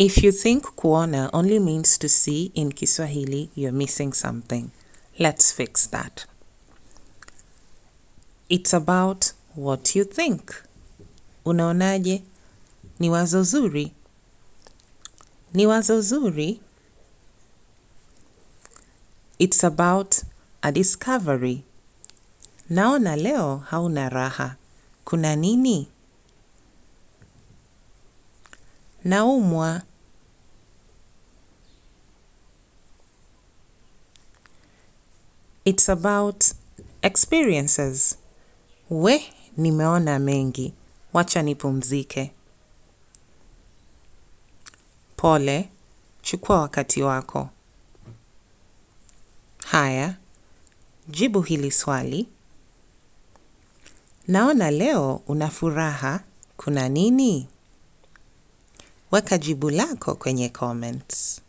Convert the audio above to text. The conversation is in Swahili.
If you think kuona only means to see in Kiswahili, you're missing something. Let's fix that. It's about what you think. Unaonaje? Ni wazo zuri? Ni wazo zuri? It's about a discovery. Naona leo hauna raha. Kuna nini? Naumwa. It's about experiences. We, nimeona mengi. Wacha nipumzike. Pole, chukua wakati wako. Haya, jibu hili swali. Naona leo una furaha. Kuna nini? Weka jibu lako kwenye comments.